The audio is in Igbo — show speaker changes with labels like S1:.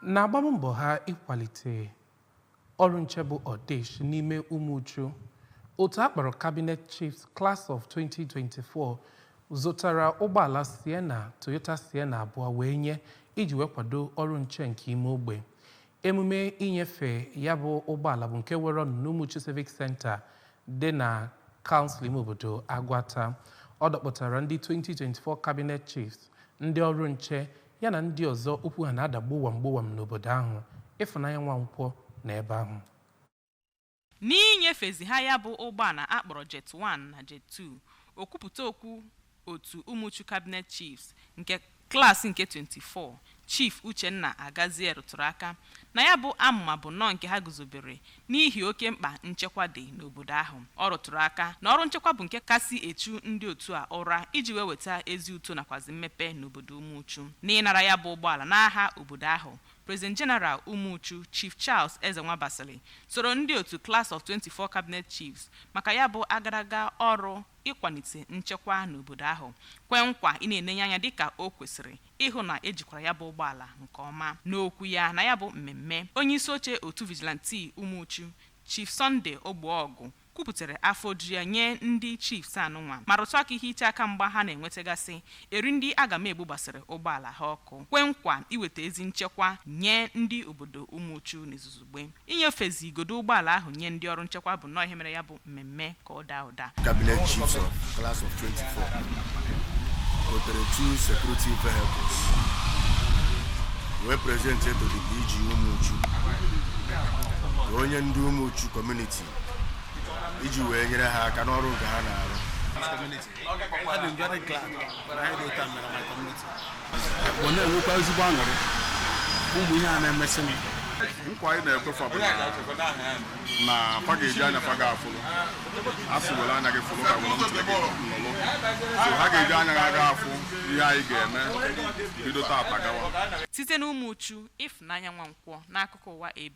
S1: Na-agbam mbọ ha ịkwalite ọrụ nche bụ Ọdeshi n'ime Umuchu, otu a kpọrọ Cabinet Chiefs Class of 2024 zụtara ụgbọala Sienna, Toyota Sienna abụọ wee nye iji wee kwado ọrụ nche nke ime ogbe. Emume inyefe ya bụ ụgbọala bụ nke were ọnọdụ n'Umuchu Civic Center dị na kansụl ime obodo Agwata. Ọ dọkpụtara ndị 2024 Cabinet Chiefs, ndị ọrụ nche ya na ndị ọzọ okwu ha na-ada gbowam gbowam n'obodo ahụ. Ịfụnanya Nwankwọ na ebe ahụ.
S2: N'inyefezi ha ya bụ ụgbọala akpọrọ Jet 1 na Jet 2, okwupụta okwu otu Umuchu Cabinet Chiefs nke klaasị nke 24, Chief Uchenna Agazie, rụtụrụ aka na ya bụ amụma bụ nnọọ nke ha guzobere n'ihi oke mkpa nchekwa dị n'obodo ahụ. Ọ rụtụrụ aka na ọrụ nchekwa bụ nke kasị echu ndị otu a ụra iji wee weta ezi uto nakwazi mmepe n'obodo Umuchu. N'ịnara ya bụ ụgbọala n'aha obodo ahụ, President General Umuchu, Chief Charles Eze Nwabasili, soro ndị otu Class of 24 Cabinet Chiefs maka ya bụ agaraga ọrụ ịkwalite nchekwa n'obodo ahụ, kwee nkwa ị na-enenye anya dịka o kwesịrị ịhụ na ejikwara ya bụ ụgbọala nke ọma. N'okwu ya na ya bụ mmemme, onye isi oche otu Vigilante Umuchu, Chief Sunday Ogbuọgụ, kwupụtara afọ ojuju ya nye ndị chiefs anụnwa ma rụtụ aka ihe iche aka mgba ha na-enwetagasị eri ndị agamegbu gbasara ụgbọala ha ọkụ, kwee nkwa iweta ezi nchekwa nye ndị obodo Umuchu n'izuzugbe. Inyefezi igodo ụgbọala ahụ nye ndị ọrụ nchekwa bụ nnọọ ihe mere ya bụ mmemme ka ọ daa ụda.
S3: Cabinet Chiefs of Class of 24 gotere two security vehicles wee present to the PG Umuchu ka onye ndu Umuchu community iji wee nyere ha aka n'ọrụ nke ha na-arụ.
S4: Community. I've been very glad na anyị dị ụta mere my community. Ọ na-enwekwa ezigbo aṅụrị ụmụ ihe a na-emesị m.
S5: Nkwa anyị na-ekwefa bụ na fa ga-eji anya fa ga-afụlụ. A sị were anya gị fụlụ ka were ntị gị nụlụ, so ha ga-eji anya ha ga-afụ ihe anyị ga-eme bido tata gawa.
S2: Site n'Umuchu, Ịfụnanya Nwankwọ n'akụkọ ụwa AB.